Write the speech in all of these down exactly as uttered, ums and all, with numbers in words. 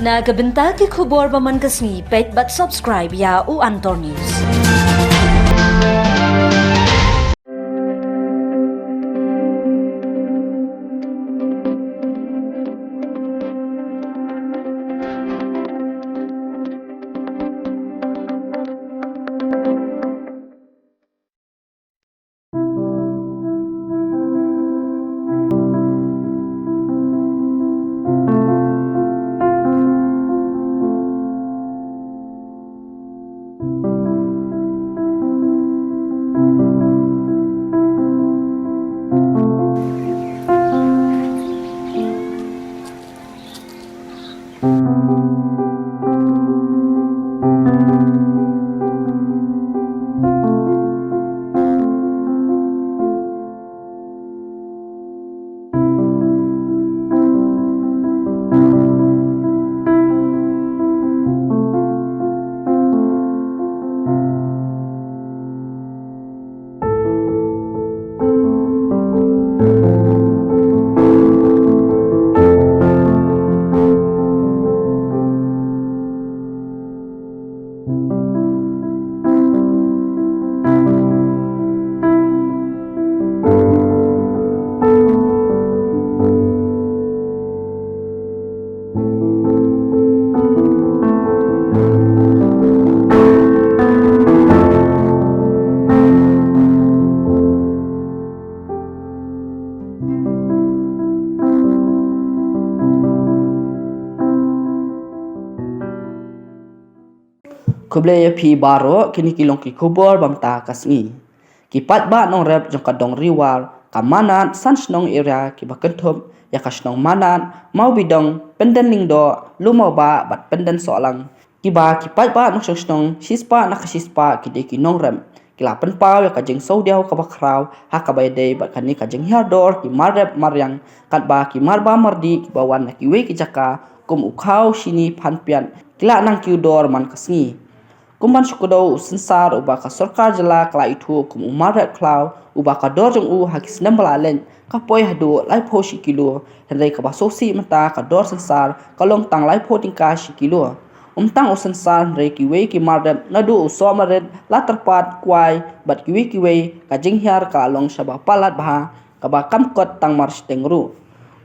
Na ka bynta ki khubor ba man ka sngi, peit bad subscribe ïa u Antor News. Khublei ïa phi baroh, kine ki long ki khubor ba mynta ka sngi. Ki paidbah nongrep jong ka dong Ri War, ka Manad San Shnong area, kiba kynthup ïa ka shnong Manad, Mawbidong, Pyndenlingdoh, Lumawbah bad Pyndensohlang, kiba ki paidbah nongshong shnong shispah na ka shispah ki dei ki nongrep, ki la pynpaw ïa ka jingsngewdiaw kaba khraw ha kaba ïadei bad kane ka jinghiar dor ki mar rep mar riang, katba ki mar bam mar dih kiba wan na kiwei ki jaka kum u khaw, shini, phan, piat, ki la nang kiew dor man ka sngi. Kum ban shu kdew, u synsar uba ka sorkar jylla ka la ithuh kum u mar rep khlaw, uba ka dor jong u ha ki snem ba la leit ka poi haduh laiphew shi kilo, hynrei kaba sngewsih mynta ka dor synsar ka long tang laiphew tyngka shi kilo. Ym tang u synsar, hynrei kiwei ki mar rep naduh u sohmarit, latyrpad, kwai bad kiwei kiwei, ka jinghiar ka la long shaba palat bha, kaba kam kot tang mar shiteng ruh.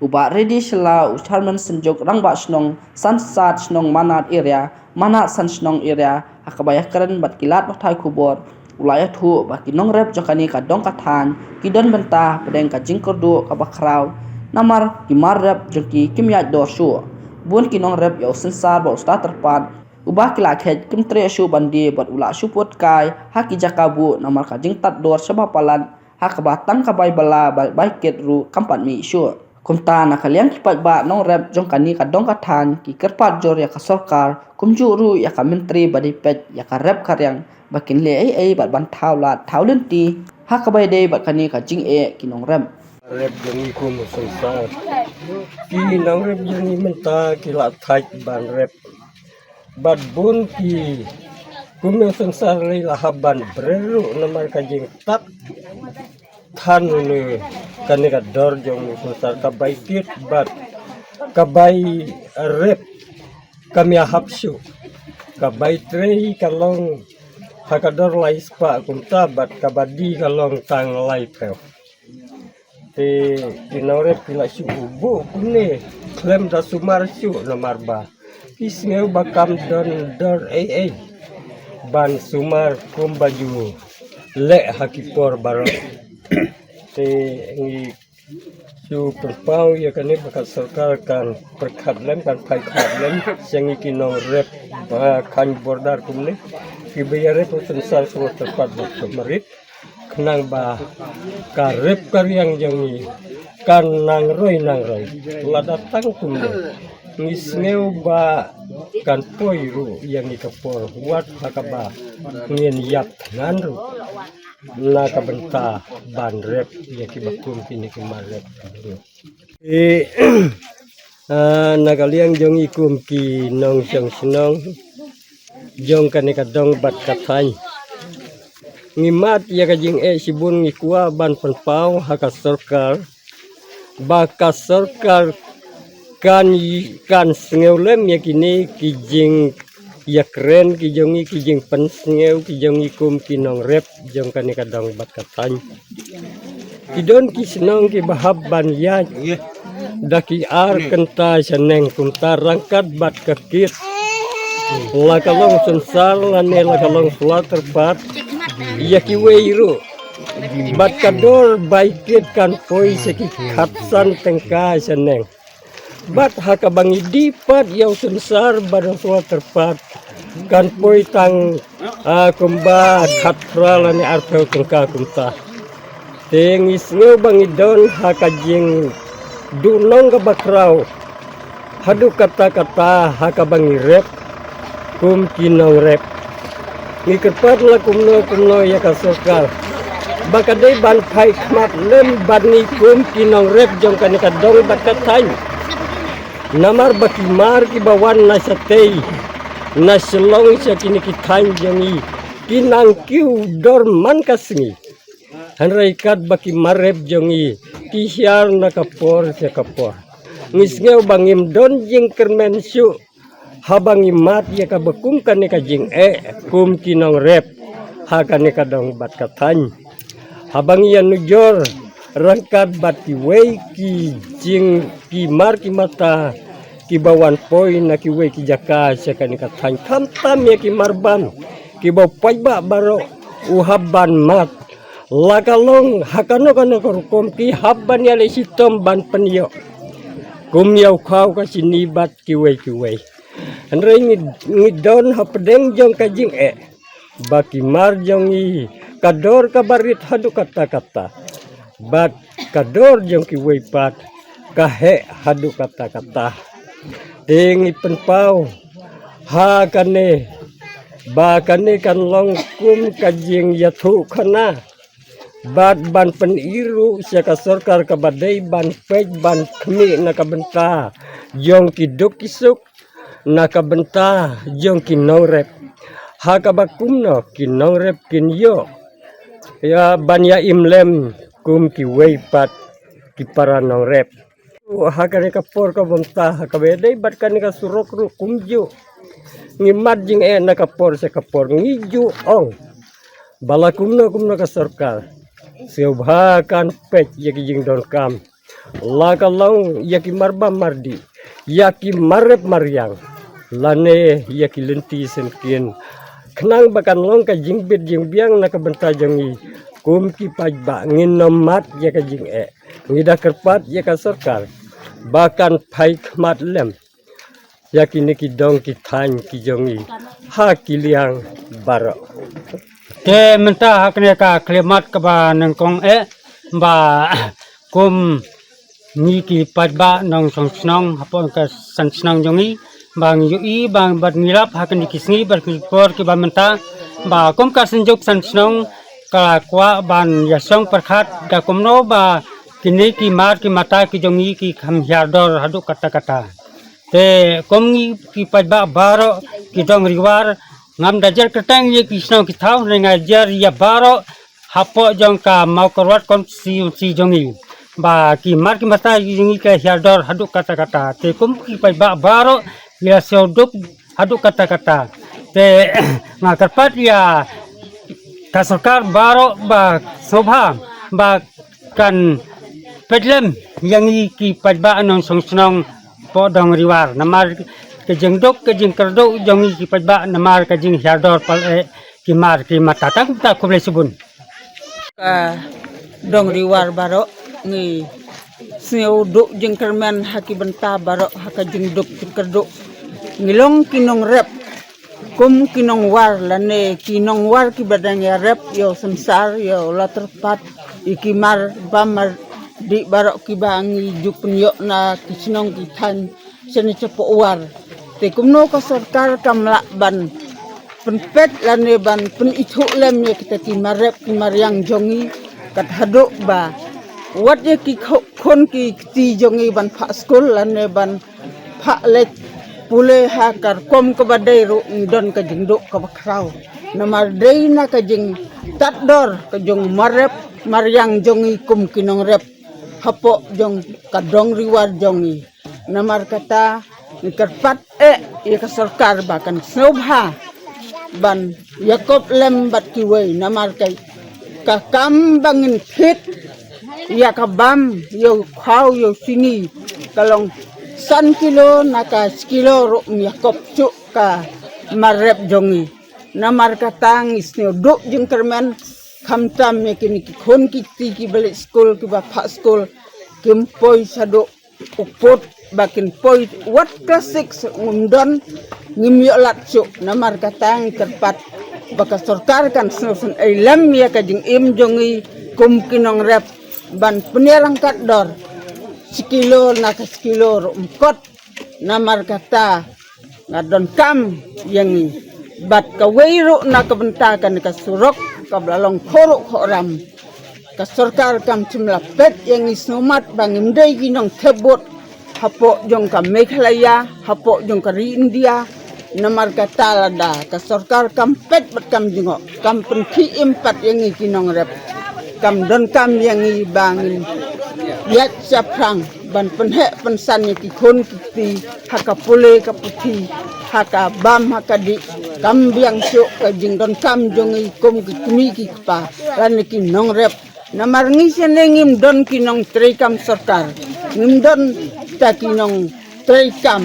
U Bah Reddy Shylla, u Chairman Synjuk Rangbah Shnong San Sat Shnong Manad area, Manad San Shnong area, ha kaba ïakren bad ki lad pathai khubor, u la ïathuh ba ki nongrep jong kane ka dong ka thaiñ ki don bynta hapdeng ka jingkyrduh kaba khraw, namar ki mar rep jong ki kim ïaid dor shuh. Bun ki nongrep ïa u synsar bad u latyrpad, uba ki la kheit kim treh shuh ban die bad u la shu put kai ha ki jaka buh namar ka jingtad dor shaba palat, ha kaba tang ka bai bylla bad bai kit ruh kam pat mih shuh. Kumta na ka liang ki paidbah nongrep jong kane ka dong ka thaiñ ki kyrpad jur ïa ka sorkar, kumjuh ruh ïa ka myntri ba dei peit ïa ka rep ka riang, ba kin leh ei ei bad ban thaw lad thaw lynti ha kaba ïadei bad kane ka jingeh ki nongrep. Rep jong ngi kum u synsar, ki nongrep jong ngi mynta ki la thait ban rep. Bad bun ki kum u synsar lei la hap ban bret ruh namar ka jingtad than une kane ka dor jong u synsar, ka bai kit bad ka bai rep kam ïahap shuh. Ka bai trei ka long ha ka dor lai spah kumta bad kaba die ka long tang laiphew. Te ki nongrep ki la shu buh kumne khlem da sumar shuh namar ba ki sngew ba kam don dor ei ei ban sumar kumba ju leh ha ki por baroh. Te ngi shu pynpaw ïa kane ba ka sorkar kan pyrkhat lem, kan pyrkhat lem sha ngi ki nongrep ba khañ border kumne, kiba ïarep u synsar sha u tyrpad bad sohmarit, khnang ba ka rep ka riang jong ngi kan nang roi nang roi. Lada tang kumne, ngi sngew ba kan poi ruh ïa ngi ka por wat ha kaba ngin ïap thngan ruh na ka bynta ban rep ïa kiba kum kine ki mar rep. Te, ah, na ka liang jong ngi kum ki nongshong shnong jong kane ka dong bad ka thaiñ, ngi mad ïa ka jingeh shibun, ngi kwah ban pynpaw ha ka sorkar ba ka sorkar Kan kan sngew lem ïa kine ki jingïakren ki jong ngi, ki jingpynsngew ki jong ngi kum ki nongrep jong kane ka dong bad ka thaiñ. Ki don ki shnong kiba hap ban ïaid da ki ar kynta shaneng, kumta ryngkat bad ka kit, la ka long Sunsar lane la ka long Sula Tyrpad, ïa kiwei ruh. Bad ka dor bai kit kan poi sha ki khatsan tyngka shaneng. Bad ha kaba ngi dih pat ïa u Sunsar bad u Sula Tyrpad, kan poi tang, ah, kumba khatphra lane arphew tyngka kumta. Te ngi sngew ba ngi don ha ka jingduhnong kaba khraw haduh katta katta ha kaba ngi rep kum ki nongrep. Ngi kyrpad la kumno kumno ïa ka sorkar ba ka dei ban phai khmat lem bad ngi kum ki nongrep jong kane ka dong bad ka thaiñ. Namar ba ki mar kiba wan na shatei na Shillong sha kine ki thaiñ jong ngi ki nang kiew dor man ka sngi. Hynrei katba ki marep jong ngi ki hiar na ka por sha ka por, ngi sngew ba ngim don jingkyrmen shuh haba ngi mad ïa kaba kum kane ka jingeh kum ki nongrep ha kane ka dong bad ka thaiñ. Haba ngi ïanujor ryngkat bad kiwei ki jing ki mar ki mata kiba wan poi na kiwei ki jaka sha kane ka thaiñ, khamtam ïa ki mar bam kiba u paidbah baroh u hap ban mad. La ka long ha kano kano ka rukom ki hap ban ïaleh shitom ban pynïoh kum ïa u khaw ka shini bad kiwei kiwei. Hynrei ngi, ngi don hapdeng jong ka jingeh ba ki mar jong ngi ka dor kaba rit haduh katta katta, bad ka dor jong kiwei pat ka heh haduh katta katta. Te ngi pynpaw ha kane ba kane kan long kum ka jingïathuhkhana bad ban pyni ruh sha ka sorkar kaba dei ban peit ban khmih na ka bynta jong ki duk ki suk, na ka bynta jong ki nongrep. Ha kaba kumno ki nongrep kin ïoh ïa ban ïa im lem kum kiwei pat ki para nongrep. Ha kane ka por kaba mynta ha kaba ïadei bad kane ka surok ruh kumjuh ngi mad jingeh na ka por sha ka por, ngi ju ong ba la kumno kumno ka sorkar sngewbha kan peit ïa ki jingdonkam, la ka long ïa ki marbam mardih, ïa ki marep mariang, lane ïa ki lynti syngkien, khnang ba kan long ka jingbit jingbiang na ka bynta jong ngi kum ki paidbah. Ngin ym mad ïa ka jingeh. Ngi da kyrpad ïa ka sorkar ba kan phai khmat lem ïa kine ki dong ki thaiñ ki jong ngi ha ki liang baroh. Te mynta ha kane ka khyllipmat kaba nyngkong eh, ba kum ngi ki paidbah nongshong shnong hapoh ka san shnong jong ngi, ba ngi ïohi ba bad ngi lap ha kine ki sngi bad ki por kiba mynta, ba kum ka seng jong san shnong ka la kwah ban ïashong pyrkhat da kumno ba kine ki mar ki mata ki jong ngi ki kham hiar dor haduh katta katta. Te kum ngi ki paidbah baroh ki dong Riwar, ngam da jer kyrteng ïa ki shnong ki thaw, ne nga jer ïa baroh hapoh jong ka Mawkyrwat constituency jong ngi, ba ki mar ki mata jong ngi ka hiar dor haduh katta katta. Te kum ki paidbah baroh ki la sngewduk haduh katta katta. Te nga kyrpad ïa ka sorkar baroh ba sngewbha ba kan peit lem ïa ngi ki paidbah nongshong shnong hapoh dong Riwar, namar ka jingduk ka jingkyrduh jong ngi ki paidbah namar ka jinghiar dor pal eh ki mar ki mata. Tang kumta, khublei shibun. Ka dong Riwar baroh ngi sngewduk jingkyrmen ha ki bynta baroh ha ka jingduk jingkyrduh. Ngi long ki nongrep kum ki nongwar lane ki nongwar kiba dang ïarep ïa u Sunsar, ïa u Latyrpat, ïa ki marbam mardih baroh kiba ngi ju pynïoh na ki shnong ki thaiñ shane shapoh War. Te kumno ka sorkar kam lah ban pynpeit lane ban pynithuh lem ïa kita ki marep ki mariang jong ngi, kat haduh ba wat ïa ki kho-, khun ki kti jong ngi ban phah skul lane ban phah leit pule ha ka rukom kaba dei ruh ngi don ka jingduk kaba khraw. Namar dei na ka jingtad dor ka jong marep mariang jong ngi kum ki nongrep hapoh jong ka dong Riwar jong ngi. Namar kata ngi kyrpad eh ïa ka sorkar ba kan sngewbha ban ïakop lem bad kiwei, namar ka, ka kam ba ngin thied ïa ka bam, ïa u khaw, ïa u sini, ka long san kilo, na ka skilo ruh ym ïakop shuh ka mar rep jong ngi. Namar kata ngi sngewduh jingkyrmen, khamtam ïa kine ki khun ki kti kiba leit skul, kiba phah skul, kim poi shaduh u pud ba kin poi wat klas six ngim don, ngim ïoh lad shuh. Namar kata ngi kyrpad ba ka sorkar kan sngewsynei lem ïa ka jingim jong ngi kum ki nongrep ban pynïaryngkat dor, skilo na ka skilo ruh ym kot. Namar kata nga donkam ïa ngi bad kawei ruh na ka bynta kane ka surok kaba la long khohruh khohram. Ka sorkar kam shym la peit ïa ngi, sngewmat ba ngim dei ki nongthep vote hapoh jong ka Meghalaya, hapoh jong ka ri India. Namar kata lada ka sorkar kam peit bad kam jngoh, kam pynkhih im pat ïa ngi ki nongrep, kam donkam ïa ngi ba ngin ïaid shaphrang ban pynheh pynsan ïa ki khun ki kti ha ka pule ka puthi, ha ka bam ha ka dih. Kam biang shuh ka jingdonkam jong ngi kum ki kmie ki kpa lane ki nongrep. Namar ngi shane ngim don ki nongtreikam sorkar, ngim don ta ki nongtreikam.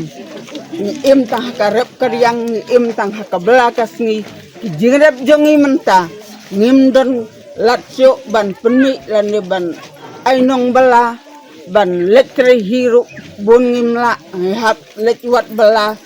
Ngi im tang ha ka rep ka riang, ngi im tang ha ka bylla ka sngi. Ki jingrep jong ngi mynta ngim don lad shuh ban pynmih lane ban ai nongbylla, ban leit trei hi ruh bun ngim lah, ngi hap leit wad bylla.